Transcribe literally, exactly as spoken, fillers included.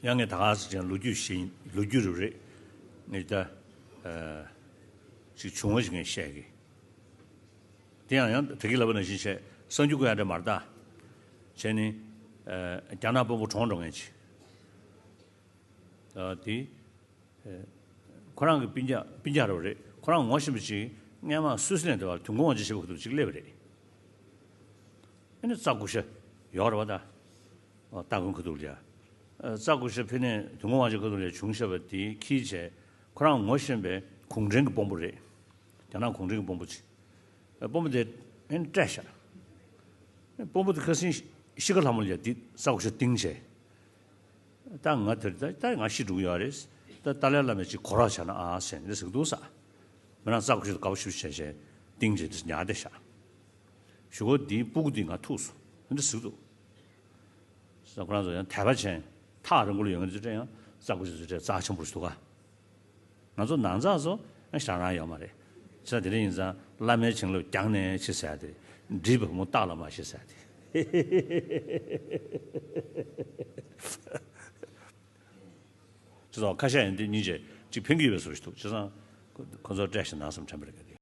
ཡང་ངས་ད་ག་ཟེར་ཅན་ལོ་རྒྱུས་ཤིག་ལོ་རྒྱུས་རུ་རེད། ངས་ད་ཅིག་བྱུང་བ་ཞིག་ངས་བཤད་གི། དེ་ཡང་ཡང་ད་གིན་ལབ་པ་ནང་བཞིན་བྱས་གསར་འགྱུར་དགོས་ཡ་འདྲ་མ་རེད་ད། བྱས་ནི་རྒྱ་ནག་དཔོན་པོ་གྲོངས་འགྲོ་མཁན་ཅིག་དེ། ཁོ་རང་གི་སྤུན་ཀྱག་སྤུན་ཀྱག་རེད་པ་རེད། ཁོ་རང་ངོ་ཤེས་པ་ཅིག་སྔོན་མ་སུད་སི་ལན་དེ་བར་དུས་འཁོར་དབང་ཆེན་ཞེ་པོ་ཁ་ཐུག་ཅིག་སླེབས་པ་རེད། ཨ་ནི་རྩྭ་ཀུ་ཤ་ཡོད་རེད་པ་ད། སྟ་གོན་ཁ་ཐུག་ལ་ཡ། རྩྭ་ཀུ་ཤ་ཕ་གི་ནས་དུས་འཁོར་དབང་ཆེན་ཁ་ཐུག་ལ་བྱུང་ཤག་པ་དེ་ཁྱེར་བྱས་ཁོ་རང་ངོ་ཤེས་པའི་གུང་ཁྲན་གྱི་དཔོན་པོ་རེད། རྒྱ་ནག་གུང་ཁྲན་གྱི་དཔོན་པོ་ཅིག་དཔོན་པོ་དེ་ཨ་ནི་བསྐྲད་ཤག་དཔོན་པོ་དེ་ཁ་སང་ཤི་ཁ་ལྷ་མོ་ལ་ཡ་དེ་རྩྭ་ཀུ་ཤ་བཏིང་བྱས། ད་ང་དེར་ད་ད་ང་ཤི་འགྲོ་གི་ཡོད་རེད། ད་ཏཱ་ལའི་བླ་མས་ཅིག་གོ་རོགས་བྱས་ན་ཨ་ཟེར་ནས་ཟེར་གི་འདུག་ས། མི་རང་རྩྭ་ཀུ་ཤ་དགའ་པོ་ཞེ་པོ་བྱས་བྱས་བཏིང་བྱས་དེ་ཉར་བསྡད་ཤག་གཞུག་གུ་དེའི་སྤུ་གུ་དེ་ང་ཐུག་སོང་། འདི་ཟེར་གི་འདུག་ས། ཁོ་རང་ཚོ་ཡང་དད་པ་ཅན་ཐག་རིང་པོ་ལ་ཡོད་མཁན་ཚོའི་གྲས་ཡང་རྩྭ་ཀུ་ཤ་ཚོའི་གྲས་རྩ་ཆེན་པོ་ཞིག་འདུག་ག་ང་ཚོ་ནང་ཚགས་ཚོ་ཡང་ཞེ་དྲག་རང་ཡོད་མ་རེད། བྱས་ཙང་དེ་འདྲ་ཡིན་ཙང་བླ་མའི་བྱིན་རླབས་རྒྱང་ནས་ཆེ་ཟེར་ཡ་དེ། འདྲིས་པ་བུ་མོ་སྟག་ལ་མ་ཤེས་ཟེར་ཡ་དེ། ཅི་ཙང་ཁ་ཤས་ཡིན་དེ་སྙིང་རྗེ་ཅིག་ཕན་གྱི་ཡོད་པའི་བཟོ་ཞིག་འདུག་བྱས་ཙང་ཁོ་ཁོ་ཚོར་སྤྲད་ཞིག་གནང་བསམ་དྲན་པ་རེད་ག་དེ།